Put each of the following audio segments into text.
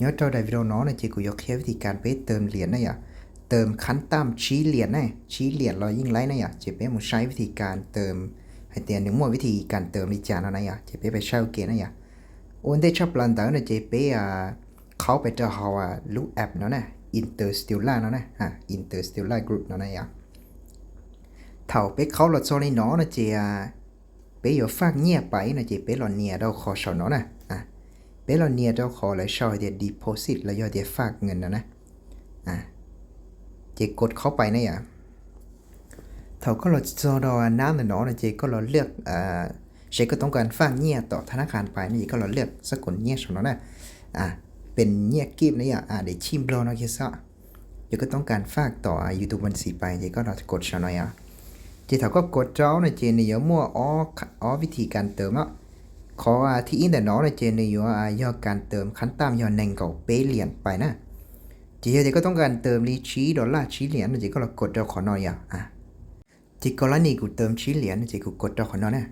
ຍອດເທົ່າໃດວິດີໂອເນາະ ເນາະ ເຈ ກູຢາກເຮັດວິທີການໄປເຕີມຫຼຽນນະຢາ ເຕີມຂັ້ນຕ່ຳຊີຫຼຽນນະ ຊີຫຼຽນລອຍຍິ່ງໄລນະຢາ ເຈ ເປັນໝູ່ໃຊ້ວິທີການເຕີມ ໃຫ້ເຕີມໜຶ່ງໝວດ ວິທີການເຕີມລິຈານເນາະນະຢາ ເຈ ເປັນໄປໃຊ້ໂອເຄນະຢາ ໂອນເດຊັບລັນເຕີນະ ເຈ ເປັນ ອາ ເຂົ້າໄປເຈົ້າເຮົາ ອາ ລູກແອັບເນາະນະ Interstellar ເນາະນະ ອາ Interstellar Group ເນາະນະຢາ ເທົ່າເປັນເຂົ້າລອດຊອນນີ້ເນາະນະ ເຈ ອາ ເປັນຢາກຝາກເຫຍໄປນະ ເຈ ເປັນລອດເໜຍດອກຂໍຊອນເນາະນະ ອາ ເປັນລອດເໜຍດອກຂໍແລ້ວຊອຍເດ deposit ແລ້ວຢອກເດຝາກເງິນນະນະ ອາ ເຈ ກົດເຂົ້າໄປນະຢາ ເທົ່າກໍລອດຊອນດອກນາມນະເນາະນະ ເຈ ກໍລອດເລືອກ ອາ ເຊ ກໍຕ້ອງການຝາກເຫຍຕໍ່ທະນາຄານໄປນະ ເຈ ກໍລອດເລືອກສະກົນເຫຍຊອນເນາະນະ ອາ ເປັນເຫຍກີບນະຢາ ອາ ເດ ຊິມບອລເນາະ ເຄຊະ ເຈ ກໍຕ້ອງການຝາກຕໍ່ ອາ ຢູ່ຕຸງບັນຊີໄປ ເຈ ກໍລອດກົດຊອນເນາະຢາ ເຈ ເທົ່າກໍກົດເຈົ້ານະ ເຈ ນະຢາໝວດ ອໍ ອໍ ວິທີການເຕີມເນາະ ຂໍ ອາ ທີ່ອິນເຕີເນາະນະ ເຈ ນະຢາ ອາ ຢອກການເຕີມຂັ້ນຕ່ຳ ຢອກໜຶ່ງກໍເປັນຫຼຽນໄປນະ ເຈ ເຮົາເດກໍຕ້ອງການເຕີມລີຊີດອລລາ ຊີຫຼຽນ ເຈ ກໍລອດກົດເຈົ້າຂໍເນາະຢາ ອາ ເຈ ກໍລະນີກູເຕີມຊີຫຼຽນ ເຈ ກູກົດເຈົ້າຂໍເນາະນະ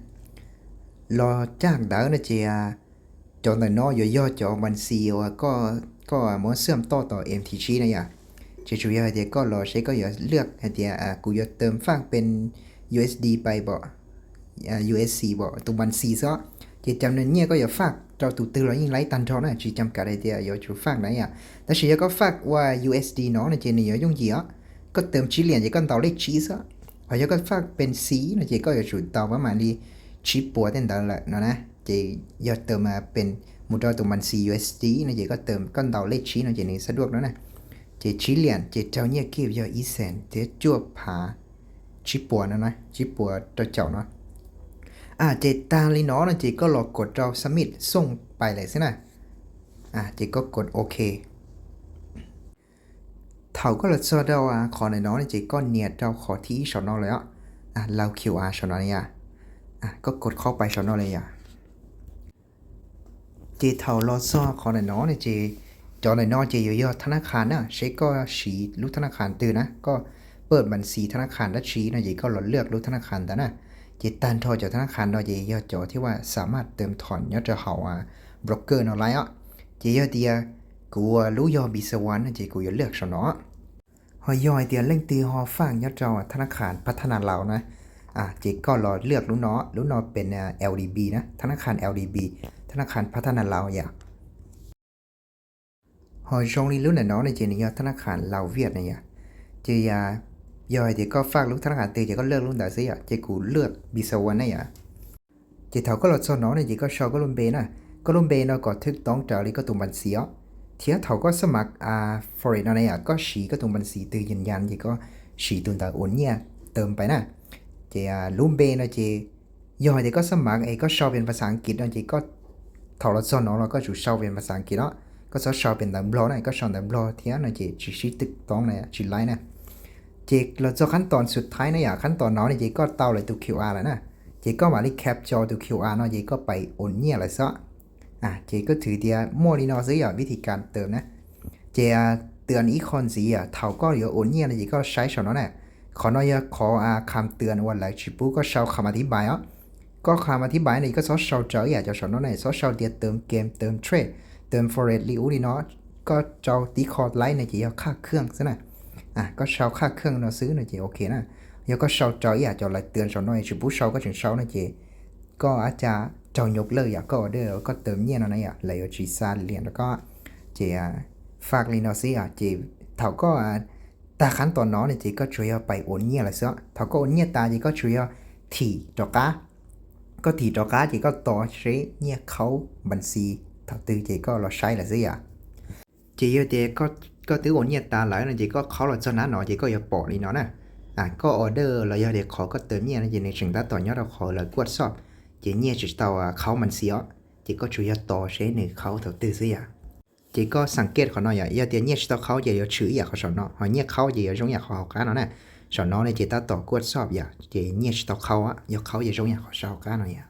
ລອຈາກເດີນະ ເຈ ອາ ຈອນເດີເນາະ ຢາ ຢາຈອກບັນຊີ ອາ ກໍ ກໍມາເຊື່ອມຕໍ່ຕໍ່ ເອັມທີຈີ ນະຢາ ເຈ ຊູຢາເດກໍລອເຊ ກໍຢາເລືອກໃຫ້ເດ ອາ ກູຢາເຕີມຝາກເປັນ ຢູເອັດດີ ໄປບໍ ອາ ຢູເອັດຊີ ບໍ ຕຸງບັນຊີຊະ ເຈ ຈຳນວນເຫຍກໍຢາຝາກ ເຈົ້າຕູກຕື່ລອຍຍິ່ງໄລຕັນເທົ່ານະ ຊິຈຳກັດໃຫ້ເດ ຢາຈູຝາກໃນ ອາ ແຕ່ຊິຢາກໍຝາກວ່າ ຢູເອັດດີ ເນາະນະ ເຈ ນະຢາຍົງເຢຍ ກໍເຕີມຊີຫຼຽນ ເຈ ກໍເຕົາເລກຊີຊະ ເຮົາຢາກໍຝາກເປັນຊີນະ ເຈ ກໍຢາຈູເຕົາປະມານນີ້ ຊີປວເຕັນເດີແຫຼະເນາະນະ ເຈ ຢາເຕີມມາເປັນໝູ່ເຈົ້າຕຸງບັນຊີ ຢູເອັດດີ ນະ ເຈ ກໍເຕີມ ກໍເຕົາເລກຊີເນາະ ເຈ ນີ້ສະດວກເນາະນະ ເຈ ຊີຫຼຽນ ເຈ ເຈົ້າເຫຍກີບ ຢາອີແສນ ເຈ ຈວບພາ ຊີປວເນາະນະ ຊີປວເຈົ້າເຈົ້າເນາະ ອາ ເຈ ຕາລີເນາະນະ ເຈ ກໍລອກົດເຈົ້າ ສະມິດ ສົ່ງໄປເລີຍຊິນະ ອາ ເຈ ກໍກົດໂອເຄ ເທົ່າກໍລະຊອດເຈົ້າ ອາ ຂໍໜ້ອຍເນາະ ເຈ ກໍເນຍດເຈົ້າຂໍທີ່ຊອນເນາະເລີຍ ອາ ລາວຄິວອາ ຊອນເນາະນະຢາ ອາ ກໍກົດເຂົ້າໄປຊອນເນາະເລີຍຢາ ເຈ ເທົ່າລອຊອ ຂໍໜ້ອຍເນາະ ເຈ ຈອນໜ້ອຍເນາະ ເຈ ຢາຢອດທະນາຄານນະ ເຊ ກໍຊີລູກທະນາຄານຕື່ນະ ກໍເປີດບັນຊີທະນາຄານດັດຊີນະ ເຈ ກໍລອດເລືອກລູກທະນາຄານຕານະ ເຈ ຕັນເທົ່າຈາກທະນາຄານເນາະ ເຈ ຢາດຈອທີ່ວ່າສາມາດເຕີມຖອນຍອດເຈົ້າເຮົາ ອາ ໂບຣກເກີເນາະ ໄລເນາະ ເຈ ຢາດເດຍ ກູ ອາ ລູກຍໍບີຊະວັນ ເຈ ກູຢາເລືອກຊະເນາະ ເຮົາຢາກເດຍເລັ່ງຕື່ເຮົາຝາກຍອດເຈົ້າທະນາຄານພັດທະນາລາວນະ ອາ ເຈ ກໍລອເລືອກລູກເນາະ ລູກເນາະເປັນ ອາ ແອລດີບີນະ ທະນາຄານແອລດີບີ ທະນາຄານພັດທະນາລາວຢາ ເຮົາຊົງລີລູກເນາະ ເຈ ນະຢາທະນາຄານລາວຫວຽດນະຢາ ເຈ ຢາ ຢາກເດຍກໍຝາກລູກທະນາຄານຕື່ ເຈ ກໍເລືອກລູກໃດຊະຢາ ເຈ ກູເລືອກບີຊະວັນນະຢາ ເຈ ເທົ່າກໍລອຊອນເນາະ ເຈ ກໍຊອກກໍລຸມເບນະ ກໍລຸມເບເນາະ ກໍຖືກຕ້ອງຈາກລີກະຕຸງບັນຊີ ເທຍເທົ່າກໍສະໝັກ ອາ ຟໍເຣັກເນາະ ກໍຊີກະຕຸງບັນຊີ ຕື່ຢືນຢັນ ເຈ ກໍຊີຕຸງຕາໂອນເຫຍເຕີມໄປນະ ເຈ ອາ ລຸມເບເນາະ ເຈ ຢອກເດຍກໍສະໝັກ ເອ ກໍຊອກເປັນພາສາອັງກິດເນາະ ເຈ ກໍເທົ່າລະຊອນເນາະ ລະກໍຊູຊອກເປັນພາສາອັງກິດເນາະ ກໍຊອກເປັນດັງບລັອກນະ ກໍຊອກດັງບລັອກທຽນເນາະ ເຈ ຊິຊິຖືກຕ້ອງນະ ຊິໄລນະ ເຈ ລະຈອກຂັ້ນຕອນສຸດທ້າຍນະ ອາ ຂັ້ນຕອນເນາະ ເຈ ກໍເຕົາໄລຕູຄິວອາລະນະ ເຈ ກໍມາລີແຄັບຈໍຕູຄິວອາເນາະ ເຈ ກໍໄປໂອນເຫຍລະຊະ ອາ ເຈ ກໍຖືເດຍໝົດນີ້ເນາະ ຊື່ຢາ ວິທີການເຕີມນະ ເຈ ອາ ເຕືອນອີກຄອນຊີ້ ອາ ເທົ່າກໍຢາກໂອນເຫຍນະ ເຈ ກໍໃຊ້ຊະເນາະນະ ຂໍໜ້ອຍຢາກຂໍ ອາ ຄຳເຕືອນວ່າໄລຊິປູ ກໍຊອກຄຳອະທິບາຍເນາະ ກໍຄຳອະທິບາຍນີ້ ກໍຊອກເຈົ້າຢາກຈະຊອກເນາະ ຊອກເດຍເຕີມເກມ ເຕີມເທຣດ ເຕີມຟໍເຣັກລີອູລີເນາະ ກໍເຈົ້າຕີຄອດໄລນະ ເຈ ຢາກຄ່າເຄື່ອງຊະນະ ອາ ກໍຊອກຄ່າເຄື່ອງເນາະ ຊື້ນະ ເຈ ໂອເຄນະ ຢາກກໍຊອກເຈົ້າຢາກຈະໄລເຕືອນຊະເນາະ ຊິປູຊອກກໍຈຶ່ງຊອກນະ ເຈ ກໍອາດຈະເຈົ້າຍົກເລີກຢາກກໍອໍເດີ ກໍເຕີມເຫຍນະ ນະຢາ ແລ້ວຊິຊາດຫຼຽນ ແລ້ວກໍ ເຈ ອາ ຝາກລີເນາະ ຊີ້ ອາ ເຈ ເທົ່າກໍ ອາ ຕາຂັ້ນຕອນເນາະ ເຈ ກໍຊ່ວຍເອົາໄປໂອນເຫຍລະຊະ ເທົ່າກໍໂອນເຫຍຕາ ເຈ ກໍຊ່ວຍເອົາຖີ່ຕໍ່ກາ ກໍຖີ່ຕໍ່ກາ ເຈ ກໍຕໍ່ເຊເຫຍເຂົ້າບັນຊີ ເທົ່າຕື່ ເຈ ກໍລອໃຊ້ລະຊະ ເຈ ເດ ກໍ ກໍຕື້ໂອນເຫຍຕາຫຼາຍເນາະ ເຈ ກໍເຂົ້າລະຊະນະເນາະ ເຈ ກໍຢ່າປໍລີເນາະນະ ອາ ກໍອໍເດີ ລະຢາເດ ຂໍກໍເຕີມເຫຍນະ ເຈ ໜຶ່ງເຊິ່ງຕາຕໍ່ຍອດເອົາຂໍ ລະກວດສອບ ເຈ ເຫຍຊິເຕົາເຂົ້າບັນຊີ ເຈ ກໍຊຸຍາຕໍ່ເຊໜຶ່ງເຂົ້າເທົ່າຕື່ຊະ ເຈ ກໍສັງເກດເຂົາເນາະ ຢາ ຢາເດ ເຫຍຊິເຕົາເຂົ້າ ເຈ ຢາຊືຢາເຂົ້າຊອນເນາະ ເຮົາເຫຍເຂົ້າ ເຈ ຢາຊົງຢາເຂົ້າເຮົາກາເນາະນະ ຊອນເນາະ ເຈ ຕາຕໍ່ກວດສອບ ຢາ ເຈ ເຫຍຊິເຕົາເຂົ້າ ຢາເຂົ້າ ຢາຊົງຢາເຂົ້າຊາວກາເນາະ ຢາ